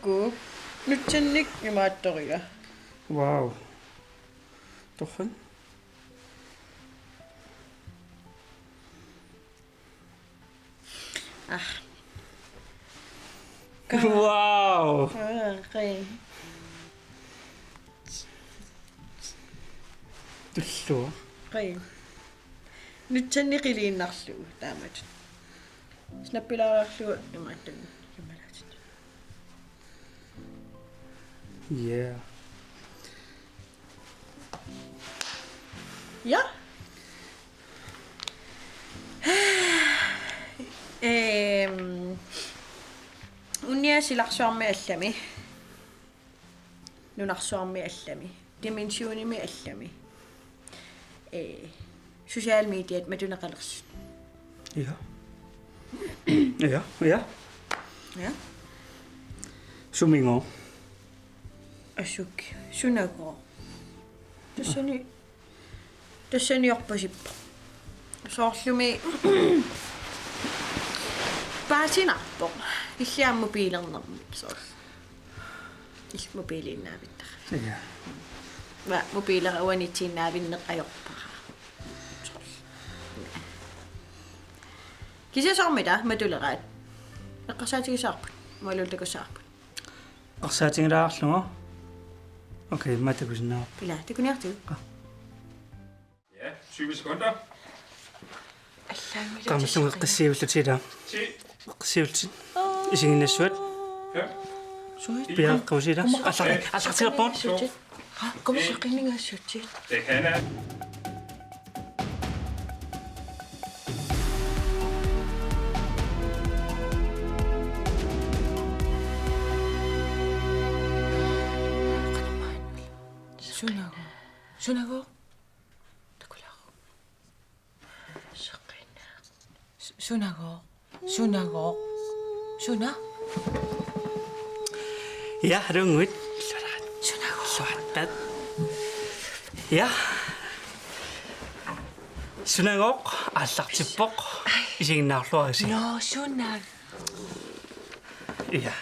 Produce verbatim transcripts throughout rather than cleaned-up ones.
Ku nutsannik imaattoria. Wow. Torrak. Ah. Wow. Ah, qi. Tullua. Qi. Nutsannik iliinnarlugu taamatut. Snappilaariarlugu imaattunut. Jumalaatit. Yeah. Ja. Ehm, unnia silarsuarmi allami. Nunarsuarmi allami. Dimensionimi allami. Eh, social mediat matuneqalersut. Ja. Ja, ja. Ja. Suminngooq? Asuk. Sunagooq? Tassani, tassaniorpasippoq. Soorlumi paasinarpoq. Illit aamma mobiilernermik soorlu. Illit mobiiliinnaavittara. Ja. Aa, mobiilera uaniitsiinnaavinneq ajorpara. Kisianni soormita matuleraat? Eqqarsaatigisaarput. Imaluunniit takusaarput. Eqqarsaatigilaarlugu. Okay, immaqa takusinnaavarput. Ilaa, takuniartigu. Aa. Ja, tyve sekunder. Qaammatit eqqassiivillutit ilaa. Ti. Eqqassiivillutit. Isiginnassavatit. Fem. Suit. Piareeqqavutit ilaa. Kumma-, allar-, allartilerpugut. To. Ha, kumma-, eqqinninngaassuutit. Det kan jeg. Sunagooq. Sunagooq. Takulaaruk. Seqinna. Su-, Sunagooq. Sunagooq. Suna? Ja, hallo, Ingrid. Sunagooq. Suattat. Ja. Sunagooq aallartippoq. Ai. Isiginnaarluarisi. Nå, Sunagooq. Ja.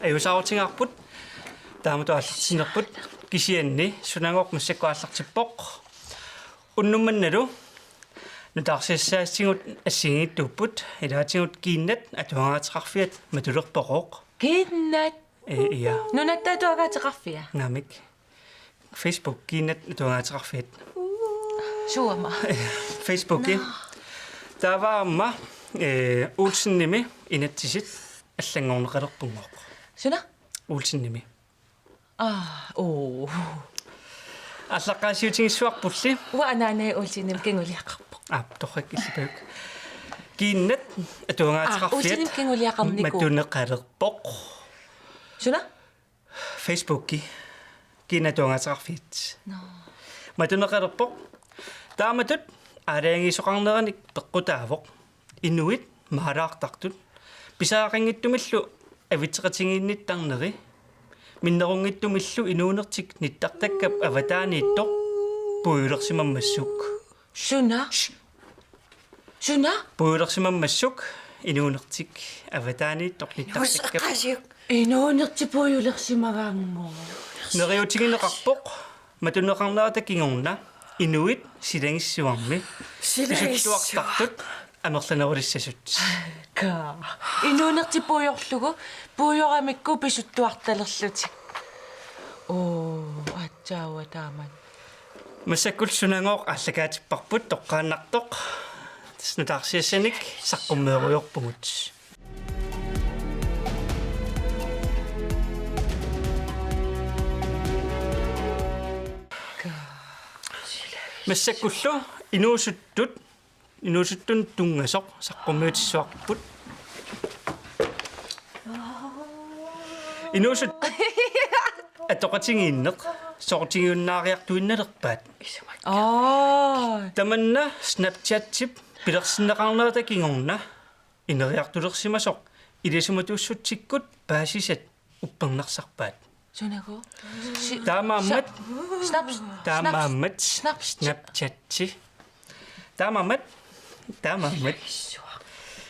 Ajuusaarutigaarput. Taamatut aallartinnerput. Kisianni Sunagooq massakkut aallartippoq. Unnuk mannalu nutaarsiassaatigut assigiinngitsuupput, ilaatigut Kiinnat Atuagaateqarfiat matulerpoq. Kiinnat? Ee, ja. Nunatta Atuagaateqarfia? Naamik. Facebook Kiinnat Atuagaateqarfiat. Suama? Facebooki. Naa. Taava aamma, ee, Olsenimi inatsisit allanngorneqalerpunngooq. Suna? Olsenimi. Aa, oo. Aallaqqaasiutigissavarpulli. Uanga anaanai Olsenimik kinguliaqarpoq. Aa, torrak illipajuk. Kiinnat Atuagaateqarfiat. Aa, Olsenimik kinguliaqarnikuuvoq. Matuneqalerpoq. Suna? Facebooki. Kiinnat Atuagaateqarfiat. Nå. Matuneqalerpoq. Taamatut aalajangiisoqarneranik peqqutaavoq. Inuit maalaartartut pisariaqanngitsumillu avitseqatigiinnittarneri, minnerunngitsumillu inuunertik nittartakkap avataaniittoq puiulersimammassuk. Suna? Shh. Suna? Puiulersimammassuk inuunertik avataaniittoq nittartakkap. Inuunertik puiulersimagaanngooq. Neriuutigineqarpoq matuneqarnerata kingorna inuit silagissuarmi. Silagissuaq. Pisuttuartartut amerlanerulissasut. Ka. Inuunertik puiorlugu, puioramikku pisuttuartalerlutik. Oo, aatsaat uanga taamak. Massakkut Sunagooq aallakaatipparput toqqaannartoq. Tassa nutaarsiassanik saqqummeerujoorpugut. Massakkullu inuusuttut, inuusuttunut tunngasoq saqqummiutissavarput. Inuusuttut atoqatigiinneq soqutigiunnaariartuinnalerpaat. Aa. Tamanna Snapchatip pilersinneqarnerata kingorna ineriartulersimasoq ilisimatuussutsikkut paasisat uppernarsarpaat. Sunagooq? Si-, taamaammat, sa-, snap-, taamaammat, snap-, snap-, Snapchatti. Taamaammat, taamaammat.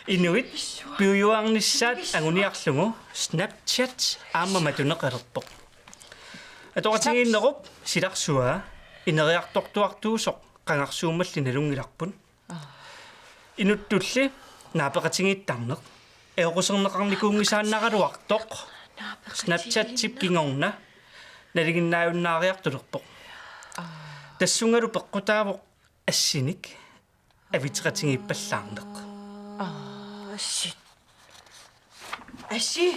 Inuit piujuarnissaat anguniarlugu Snapchat aamma matuneqalerpoq. Atoqatigiinnerup silarsuaa ineriartortuartuusoq qangarsuummalli nalunngilarput. Inuttulli naapeqatigiittarneq ajoquserneqarnikuunngisaannaraluartoq Snapchatip kingorna nalinginnaajunnaariartulerpoq. Tassungalu peqqutaavoq assinik avitseqatigiippallaarneq. Assit. Assi.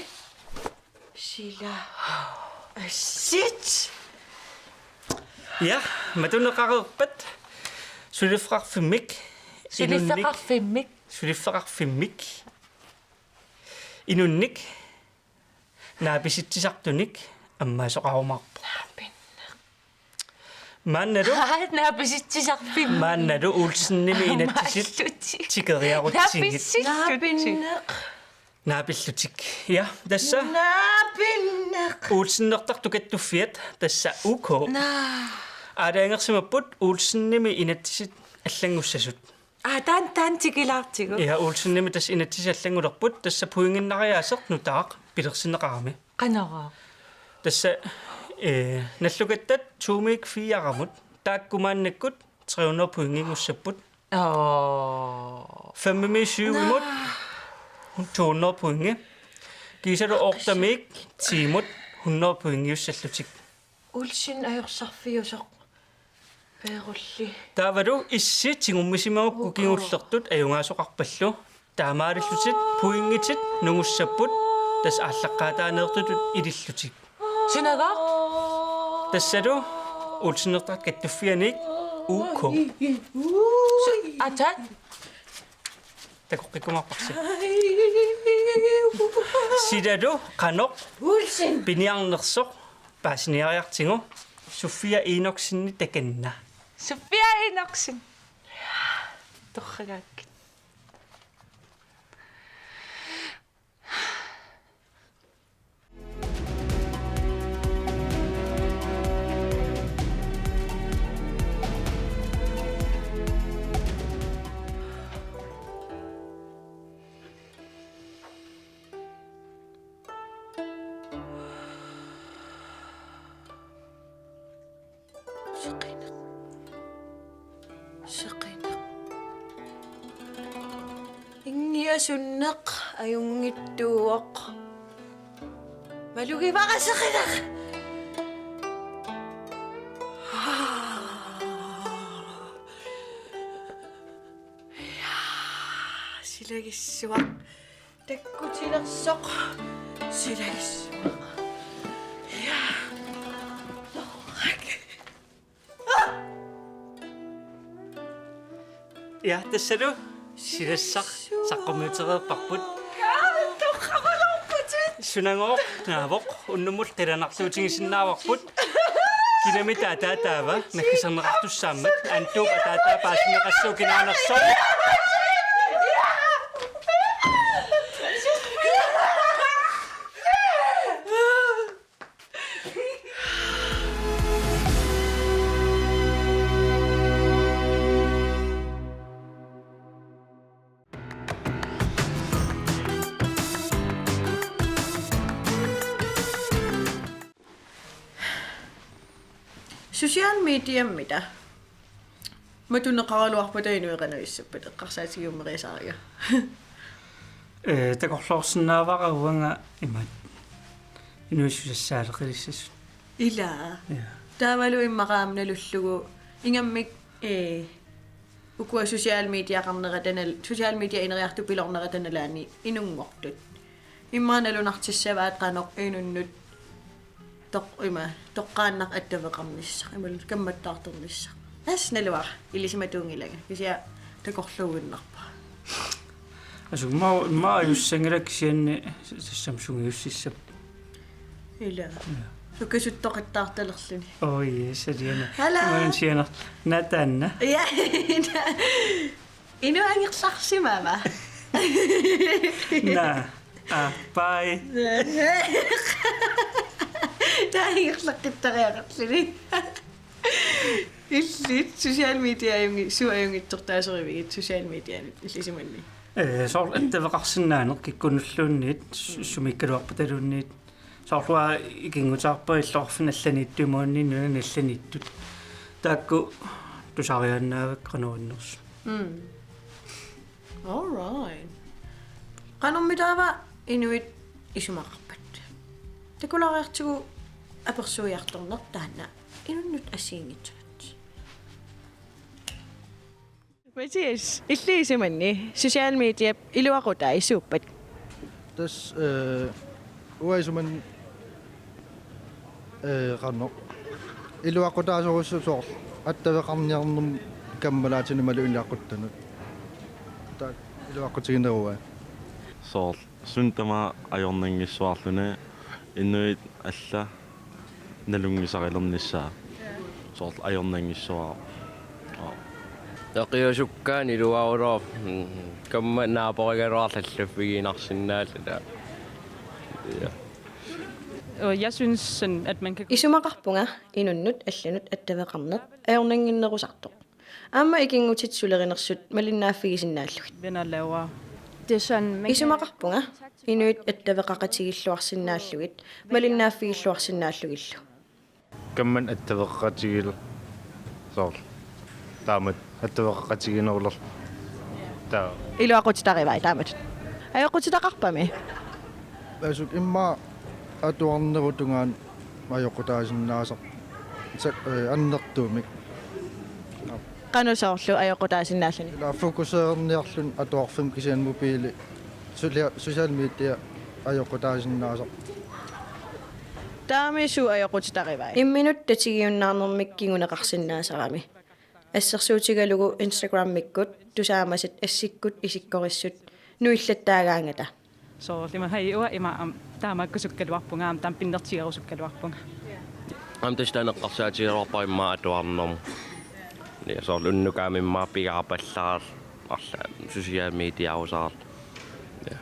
Sila. Assit. Ja, matuneqareerpat suliffeqarfimmik. Suliffeqarfimmik. Suliffeqarfimmik. Inunnik naapisitsisartunik ammaasoqarumaarpoq. Naapinneq. Maannalu. Aa, naapisitsisarfimmi. Maannalu Olsenimi inatsit. Aamaallutik. Tikeriarutsigit. Naapissillutik. Naapinneq. Naapillutik. Ja, tassa. Naapinneq. Olsenertartut kattuffiat tassa U K. Naa. Aalajangersimapput Olsenimi inatsit allanngussasut. Aa, taanna, taanna tikilaartigu. Ja, Olsenimi tassa inatsit allanngulerput, tassa pointinnariaaseq nutaaq pilersinneqarami. Qanoraa? Tassa, eh, nallukattat to-miit fire-mut, taakku maannakkut tre hundrede pointinngussapput. Oo. Fem-imiit syv-imut to hundrede pointi. Kiisalu otte-miit ti-mut hundrede pointiussallutik. Olsen ajorsarfiusoq peerulli. Taavalu issi tigummisimagukku kingullertut ajugaasoqarpallu. Taamaalillutik pointit nungussapput tassa aallaqqaataaneertutut ilillutik. Sunagaq? Tassalu Olsenertartut kattuffianit U K. Su-, atat? Takoqqikkumaarparsi. Silalu qanoq Olsen piniarnersoq paasiniariartigu Sofia Enoksenip takanna. Sofia Enoksen. Torragaakkit. Seqineq. Seqineq. Inngiasunneq ajunngitsuuvoq. Malugivara seqineq. Silagissuaq. Takkutilersoq. Silagissuaq. Ja. Torrak. Ja, tassalu silassaq saqqummiutereerparput. Torramaluarputit. Sunagooq, naavoq, unnummut qilanaarluutigisinnaavarput. Kinami taava, taava, nakkiserneqartussaammat, Antuup ataataa paasinneqassaaq kinaanersoq. Social mediammita matuneqaraluarpata inuit qanoq issappat eqqarsaatigiummeriasaariga? Ee, takorloorsinnaavara uanga imaat inuit susassaaleqilissasut. Ilaa. Ja. Taavalu immaqa aamma nalullugu ingammik, ee, ukua social mediaqarnerata nal-, social media ineriartupilornerata nalaani inunngortut. Immaqa nalunartissavaat qanoq inunnut toq-, ima, toqqaannaq attaveqarnissaq, imaluunniit kammattaartornissaq. Tassa naluara, ilisimatuunngilanga. Kisianni takorluuinnarpara. Asuk ma, ma ajussanngilara kisianni tassami sungiussissapput. Ila. Ila. Sukasuttoqattaartalerluni. Oi, yes, aliana. Hala. Imaluunniit sianar-, naa taanna. Ja. Inuk angerlarsimava? Naa. Aa, bye. Taava angerlaqqittariaqarluni. Illit social media ajungi-, suut ajunngitsortaasorivigit social medianut ilisimanni? Ee, soorlu attaveqarsinnaaneq kikkunnulluunniit, su-, sumiikkaluarpataluunniit. Soorlu uanga ikinngutaarpunga illoqarfinni allaniittut imaluunniit nunani allaniittut. Taakku tusariaannaavakka qanoq innersut. Mm. All right. Qanormi taava inuit isumaqarpat? Takulaariartigu apersuiartorneq taanna inunnut assigiinngitsunut. Mathias, illit isumanni social mediap iluaqutaasuuppat? Tassa, eh, uanga isumanni, eh, qanoq. Iluaqutaasorujussuuvoq soorlu attaveqarniarnermut kammalaatinik imaluunniit ilaquttanut. Taakku iluaqutigineruai. Soorlu suut tamaasa ajornanngissuarluni inuit allat nalunngisarilernissaat. Soorlu ajornanngissuara. Aa. Eqiasukkaanni iluaruloor, mm, kamma naaporigaluarlallaffigiinnarsinnaallata. Ja. Og jeg synes sådan, at man kan Isumaqarpunga inunnut allanut attaveqarneq ajornannginnerusartoq. Aamma ikinngutitut sulerinersut malinnaaffigisinnaallugit. Venner laver. Det er sådan, man kan Isumaqarpunga inuit attaveqaqatigiilluarsinnaallugit, malinnaaffigilluarsinnaallugillu. Kamma attaveqaqatigiil-, soorlu. Taamatut attaveqaqatigiinnerulerlugu. Taa. Iluaqutitarivai taamatut. Ajoqutitaqarpami? Asuk immaqa atuarnerup tungaanut ajoqutaasinnaasarpoq. Sa-, eh, annertuumik. Qanoq soorlu ajoqutaasinnaalluni? Ila fokuserniarluni atuarfimmi kisianni mobili sulia-, social media ajoqutaasinnaasarpoq. Taamaasillugu ajoqutitarivai. Imminut tatigiunnaarnermik kinguneqarsinnaasarami. Assersuutigalugu Instagramikkut tusaamasat assikkut isikkorissut nuillattaagaangata. Soorlu ima hej uanga ima aamma taamaakkusukkaluarpunga aamma taama pinnertigerusukkaluarpunga. Aamma tassa taanna eqqarsaatigigaluarpara immaqa atuarnermut. Ja soorlu unnukaami immaqa pigaarpallaarluni arlaat social mediarusaarluni. Ja.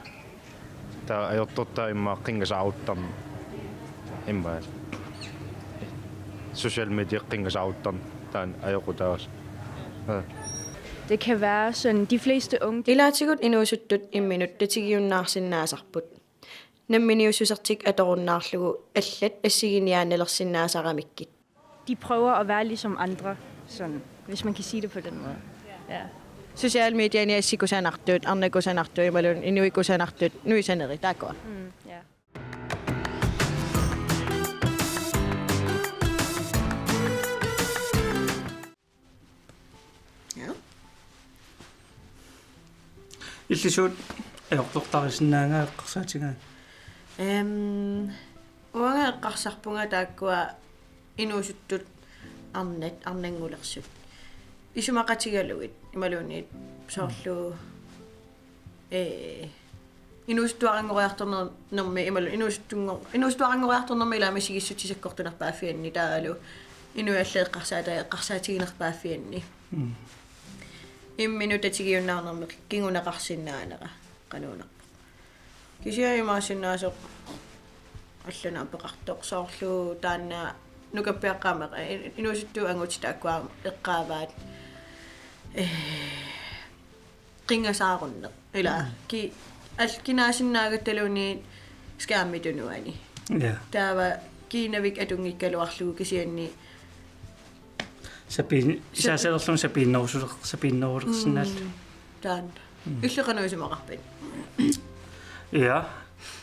Taava ajortortaa immaqa qinngasaaruttarneq. Immaqa. Social media qinngasaaruttarneq. Taanna ajoqutaasut. Ja. Det kan være sådan, de fleste unge, de Ilaatigut inuusuttut imminut tatigiunnaarsinnaasarput. Namminiussusertik atorunnaarlugu allat assiginiaannalersinnaasaramikkit. De prøver at være ligesom andre, sådan, hvis man kan sige det på den måde. Ja. Social mediani assikusanartut, arnakusanartut, imaluunniit inuit kusanartut, nuisaneri, taakkua. Mm, ja. Ja. Illit suut ajortortarisinnaagaat eqqarsaatigaat? Ehm, uanga eqqarsarpunga taakkua inuusuttut arnat, arnanngulersut. Isumaqatigalugit, imaluunniit soorlu, ee, inuusuttuaranngoriartornermi, imaluunniit inuusuttunngo-, inuusuttuaranngoriartornermi ilaa misigissutsit sakkortunerpaaffianni taavalu inuit allat eqqarsaata-, eqqarsaatiginerpaaffianni. Mm. Imminut tatigiunnaarnermik kinguneqarsinnaanera qanuunarpoq. Kisianni imaassinnaasoq allanut apeqartoq soorlu taanna nukappiaqqat aamma, eh, inuusuttut angutit taakkua eqqaavaat, eh, qinngasaarunneq. Ila, mm, ki-, al-, kinaassinnaagattaluunniit skærmip tunuani. Ja. Taava kiinavik atunngikkaluarlugu kisianni Sapiin-, sapi- isaasalerlugu sapiinnerusuler-, sapiinnerulersinnaallugu. Mm, taanna. Mm. Illit qanoq isumaqarpit? Ja.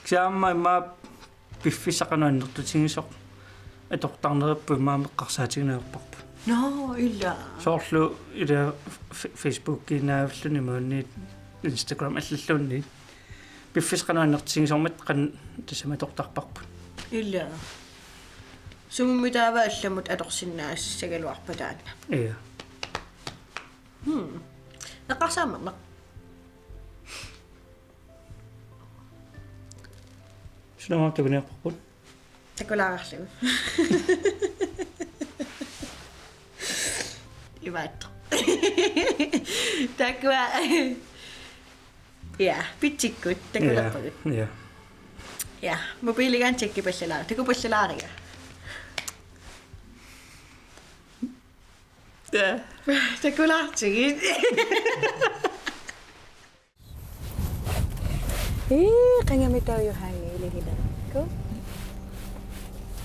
Kisianni aamma immaqa piffissaq qanoq annertutigisoq atortarnerput immaqa eqqarsaatigineq ajorparput. Nå, ila. Soorlu ila F-, Facebookiinnaavilluni imaluunniit Instagram allalluunniit. Piffissaq qanoq annertutigisormat qanoq tassami atortarparput. Ila. Sumummi taava allamut atorsinnaassagaluarpa taanna? Ja. Hmm. Eqqarsaammerneq. Suna aamma takuniarparput? Takulaarlugu. Imaattoq. Taakkua. Ja, pitsikkut, takulerpagut. Ja, ja. Ja, mobiiliga tjekkipallalaar-, takupallalaariga. Ja. Takulaartigit. Ii, qangami tauju, hej, ilagilakku.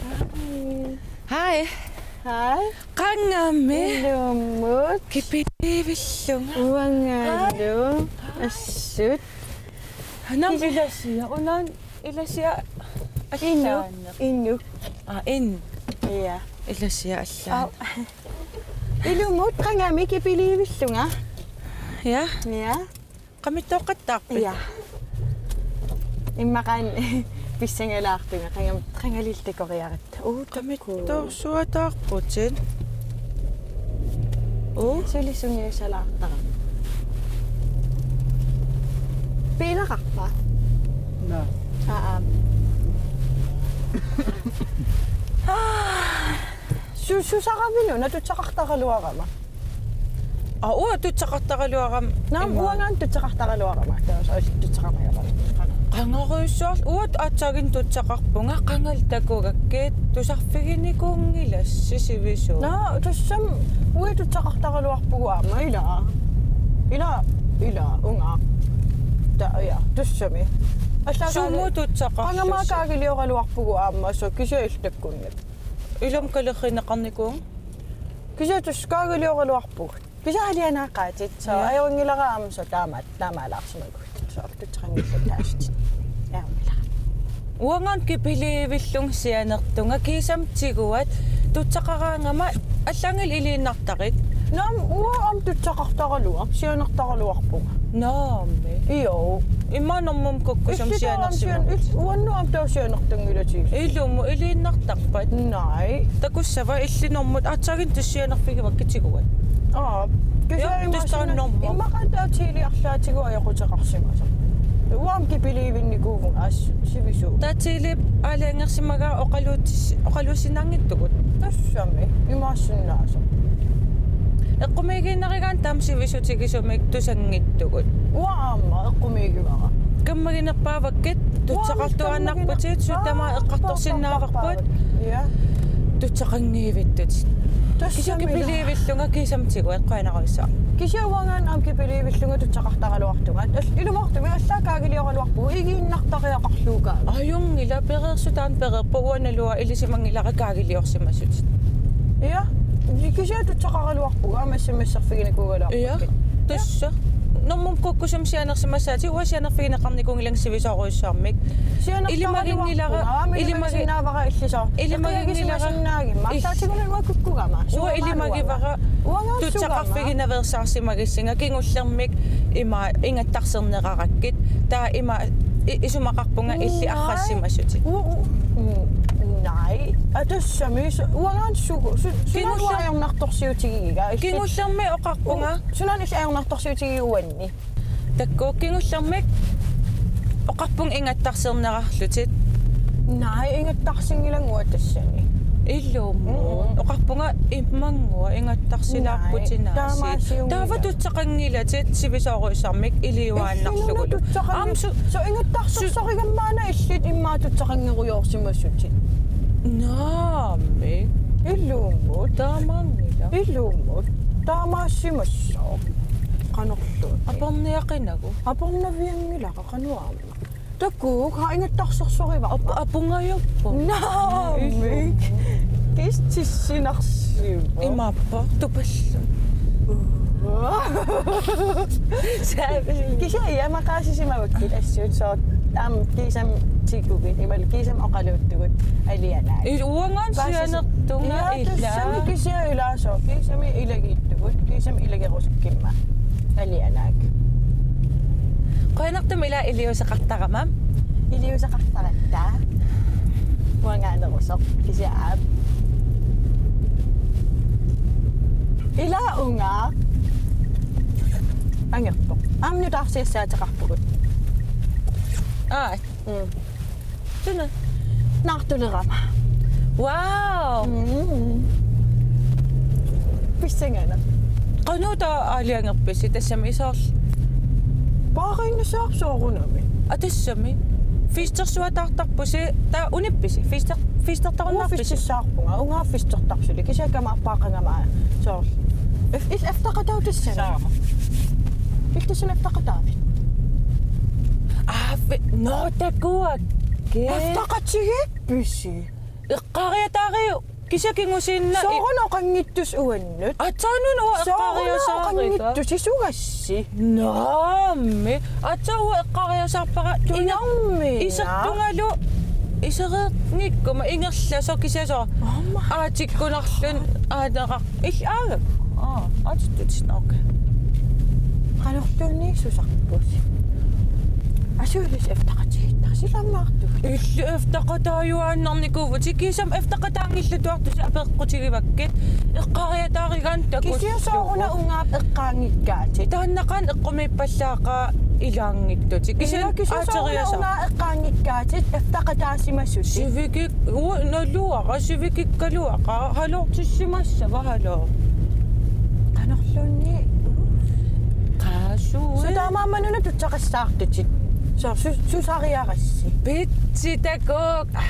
Hej. Hej. Hej. Qangami. Ilummut. Kipilivillunga. Uangalu. Hej. Assut. Nam ilasia, unan ilasia. Inuk, allaaneq. Inuk. Aa, in. Ja. Ilasia allaaneq. Au. Ilummut, qangami, kipilivillunga. Ja. Ja. Qamittooqqattaarpit? Ja. Immaqa pissangalaartunga, qangam-, qangalillu takoriaratta. Uu, takkuu. Qamittoorsuataarputit. Uu. Suli sungiusalaartarama. Piileqarpa? Naa. Aa, aap. Su-, susaravinnga tutsaqartaraluarama. Aa, uanga tutsaqartaraluarama. Naam, ima. Uangaana tutsaqartaraluarama. Taava soorlu tutsaqartaraluarama. Qangarujussuarlu uanga aatsaannguaq tutsaqarpunga, qangali takugakkit tusarfiginikuunngilassi sivisuumik. Naa, tassami uanga tutsaqartaraluarpugut aamma, ilaa. Ilaa, ilaa, uanga. Taava, ja, tassami. Allaat sumut tutsaqarlusi? Qangami kaagilioraluarpugut aamma, soorlu kisianni takkunnik. Ilumut kalerrinneqarnikuuvunga? Kisianni tassa kaagilioraluarpugut. Kisianni alianaaqaatit, soorlu. Ja. Ajunngilara aamma soorlu taama-, taamaalaarsimaguit. Soorlu tutsaqanngillat taassutit. Ajunngilara. Uangaana kipilivillunga sianertunga, kiisami tiguat, tutsaqaraangama allaanngilaq iliinnartarit. Naam, uanga aamma tutsaqartaraluarama, sianertaraluarpunga. Naammi. Io. Immaqa normumut kukkusumik illit aamma sianersimavit? Sian-, il-, uannut aamma taava sianertunngilatit. Ilumut iliinnartarpat? Naa. Takussava illit normut aatsaannguaq tassa sianerfigivakkit tiguat? Aa. Kisianni, ja, immaqa tassa taanna sinna normumut. Immaqa taava Tele arlaatigut ajoquteqarsimasoq. Uanga aamma kipilivinnikuuvunga assut sivisuumik. Taava Tele aalajangersimagaa oqaluutis-, oqaluussinnaanngitsugut. Tassami, imaassinnaasoq. Eqqumiigiinnarigaanni taama sivisutigisumik tusanngitsugut. Uanga aamma eqqumiigivara. Kammaginerpaavakkit, uanga tutsaqartuaannarputit, kammaginerpaa-, suut tamaat eqqartorsinnaavarput. Ja. Tutsaqanngivittut. Tassami. Kisianni kipilivillunga kiisami tiguat, qujanarujussuaq. Kisianni uangaana aamma kipilivillunga tutsaqartaraluartunga. Al-, ilumoortumik allaat kaagilioraluarpugut, igiinnartariaqarluugaanga. Ajunngilaq, pereersut taanna pereerpoq, uanga naluara ilisimanngilara kaagiliorsimasutit. Ja, kisianni tutsaqaraluarpugut, aamma SMS-erfiginikuugaluarpugut. Ja, tassa. Normumut kukkusumik sianersimassaatit, uanga sianerfigineqarnikuunngilanga sivisoorujussuarmik. Sianertaraluarpunga, ilimagingilaq, aamma ilimagi-, ilimagisinnaavara illit soorlu. Ilimagingilaq. Eqiagisimasinnaagimma. Il-, allaatigut uanga kukkugama. Uanga ilimagivara. Uanga suugama. Tutsaqarfiginaveersaarsimagissinga kingullermik ima ingattarsernerarakkit. Taava ima i-, isumaqarpunga illit arrassimasutit. U-, u-, mm, naa. Aa, tassami, su-, uangaana sugu, su-, sunaana kingullermi ajornartorsiutigigiga. Illit. Kingullermi oqarpunga. U-, sunaana illit ajornartorsiutigiga uanni? Takuuk, kingullermik oqarpunga ingattarsernerarlutit. Naa, ingattarsinngilanga uanga tassani. Ilumut. Mm. Oqarpunga immannguaq ingattarsilaarputit. Naa, naasi. Taamaasiunngilara. Taava tutsaqanngilatit sivisoorujussuarmik iliuaannarlugu. Illit una tutsaqangi-, aamma su-, soorlu ingattarsersorigama maanna illit immaqa tutsaqanngerujoorsimasutit. Naamik. Ilumut. Taamaanngilaq. Ilumut. Taamaasimassaaq. Qanorluunniit. Aporniaqinagu. Apornavianngilara qanoq aamma. Takuuk, haa, ingattarsersorivara. Ap-, apungajuppoq. Naamik. Ilumut. Kiisami tissinarsivoq. Imaappoq, tupalluni. Kisianni maqaasisimavakkit assut soorlu aamma kiisami tigugit, imaluunniit kiisami oqaluuttugut alianaak. Ii, uangaana paasis-, sianertunga, ja, ilaa. Tassami kisianni ilaa soorlu, kiisami ilagiittugut, kiisami ilagerusukkimmat alianaak. Qujanartumik ilaa iliuuseqartarama. Iliuuseqartaratta. Uangaanerusoq kisianni aap. Ilaa uunga. Angerpoq. Aamma nutaarsiassaateqarpugut. Aa. Mm. Suna? Naartulerama. Wow! Mm. Pissanganaq. Qanoq taava aalajangerpisi tassami soorlu? Paariinnassavara soorunami. Aa, tassami. Festersuataartarpusi, taava unippisi? Fester-, festertarunnaarpisi? Uanga festersaarpunga, uunga festertarpara suli, kisianni kamaappara qanga aamma soorlu. Ef-, is-, eftaqataavit tassani. Saama. Illit tassani eftaqataavit? Aaffi, no takuakkit. Eftaqatigiippisi? Eqqariataariuk, kisianni kingusinnaavoq. Soorunami oqanngittusi uannut. Aatsaat una uanga. Soorunami eqqariasaarpara. Oqanngittusi sugassi. Naamik. Aatsaat uanga eqqariasaarpara. Tunarmi. Isertungalu. Isereerngikkuma ingerlasoq kisianni soorlu. Oh my. Aatikkunarluni aaneqar-. Illit aagakku. Aa, aatittutit, okay. Qanorluunniit susarpusi? Asuilis eftaqatigiittarsi silaarnaartut. Illit eftaqataajuaannarnikuuvutit, kiisami eftaqataanngilluartusi apeqqutigivakkit. Eqqariataarigaanni takullugu. Kisianni soorunami ungaap eqqaanngikkaatit. Taannaqaaq eqqumiippallaaqaaq ilaanngitsutit. Kisianni, kisianni soorunami aateriasaarpara. Ungaap eqqaanngikkaatit eftaqataasimasutit. Sivikik-, uu, naluara, sivikikkaluaqaaq, halortissimassava, hallo. Qanorluunniit? Qaasui. Suu, taamaammat una tutsaqassaartutit. Suu, su-, susariarassi. Pitsi takuuk. Aa.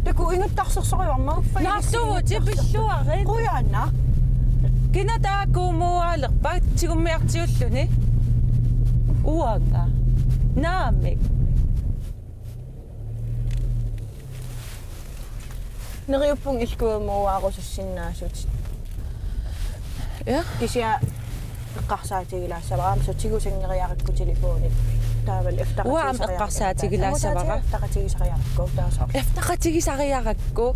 Takuuk, ingattarsersorujuarma uffa. Naartuuvutit, pilluarit. Qujanaq. Kina taava Kuumuuaalerpa tigummiartiulluni? Uanga. Naamik. Neriuppunga illit Kuumuuaarusussinnaasutit. Ja. Kisianni eqqarsaatigilaassavara, aamma sutigut sanngeriarakku telefoni. Taavalu eftaqatigisariarakku. Uanga aamma eqqarsaatigilaassavara. Eftaqatigisariarakku, taava soorlu. Eftaqatigisariarakku.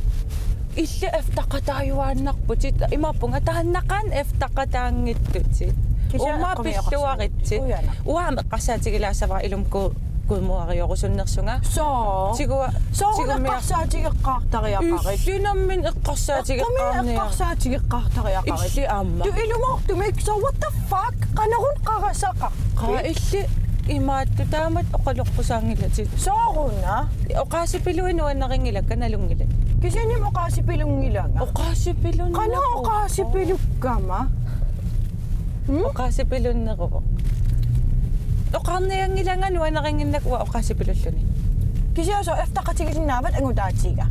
Illit eftaqataajuaannarputit, imaappunga taannaqaaq eftaqataanngitsutit. Kisianni uummaa eqqumiisoqarsimaguit pilluaritsi. Qujanaq. Uanga aamma eqqarsaatigilaassavara ilumut Ku-, Kuumuuaariorusunnersunga. Soo. Tigua-, soorunami tigummiar-, eqqarsaatigeqqaartariaqarit. Illit nammineq eqqarsaatigeqqaarniaruk. Eqqumiisoq eqqarsaatigeqqaartariaqarit. Illit aamma. Taava ilumoortumik, so what the fuck? Qanoruna qarasaqarpit? Qaa, illit imaattoq taamatut oqaloqqusaanngilatit. Sooruna? Oqaasipiluit nuannarinngilakka, nalunngilat. Kisiannimi oqaasipilunngilara. Oqaasipilunneruvoq. Qanoq oqaasipilukkama? Hmm? Oqaasipilunneruvoq. Oqarnianngilanga nuannarinnginnakku uanga oqaasipilulluni. Kisianni suu eftaqatigisinnaavat angutaatiga.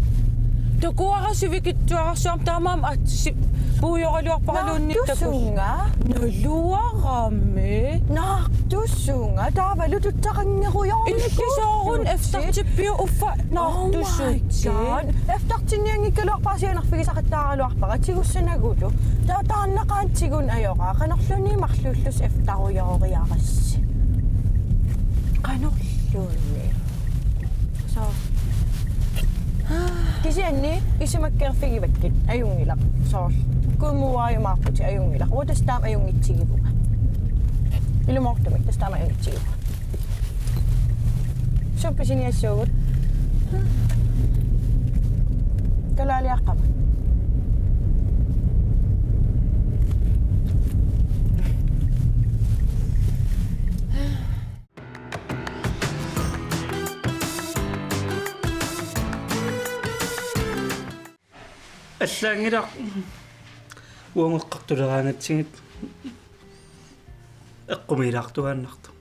Takuara sivikitsuararsuarmik, taamaammat aatsaat puigoraluarparaluunniit takuss-. Naartusunga. Naluarami. Naartusunga. Taavalu tutsaqanngerujoornikuuvutit. Illit soorunami eftertippiuk uffa naartusutit. Oh my God. Eftertinnianngikkaluarpara, sianerfigisaqattaaraluarpara, tigussanagulu. Taava taannaqaaq tiguneq ajoraa. Qanorluunniit marluullusi efterujooriarassi? Qanorluunniit? Soo. Kisianni isumakkeerfigivakkit ajunngilaq. Soorlu Kuumuuaajumaarputit ajunngilaq. Uanga tassa taama ajunngitsigivunga. Ilumoortumik tassa taama ajunngitsigivunga. Suut pisiniassuugut? Kalaaliaqqama. Allaanngilaq uagut eqqartuleraangatsigit eqqumiilaartuaannartoq.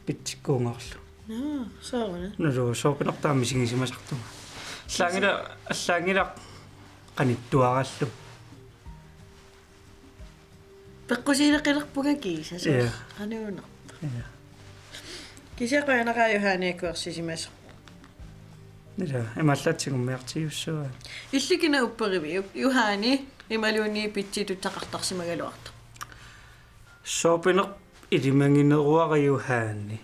Pitsikkuugaluarlugu. Naa, sooruna. Naluara, soorunami taama misigisimasartunga. Allaanngilaq, allaanngilaq qanittuarallu. Peqqusiileqilerpunga kiisa, soorlu. Ja. Qanuunarpoq. Ja. Kisianni qujanaqaaq Juhani akuersisimasoq. Ila, imaallaat tigummiartigisussaavat. Illit kina upperiviuk, Juhani imaluunniit Pitsi tutsaqartarsimagaluartoq? Soopinerp ilimagineruara Juhani.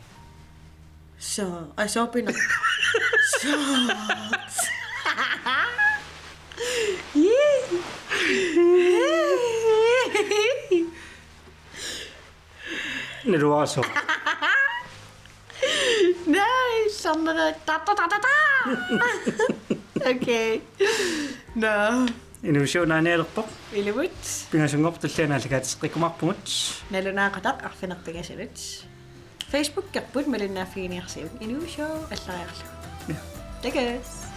Soo, ai, soopinerp. Soo. Yee. Naluara soo. Nice, samma ta, ta, ta, ta, ta. Okay. Nå. Inuushow naanialerpoq. Ilumut. Pingasunngorpoq tulliani aallakaatitseqqikkumaarpugut. Nalunaaqutaq arfineq-pingasunut. Facebookerput malinnaaffiginiarsiuk Inuushow allariarlugu. Ja. Takuss'.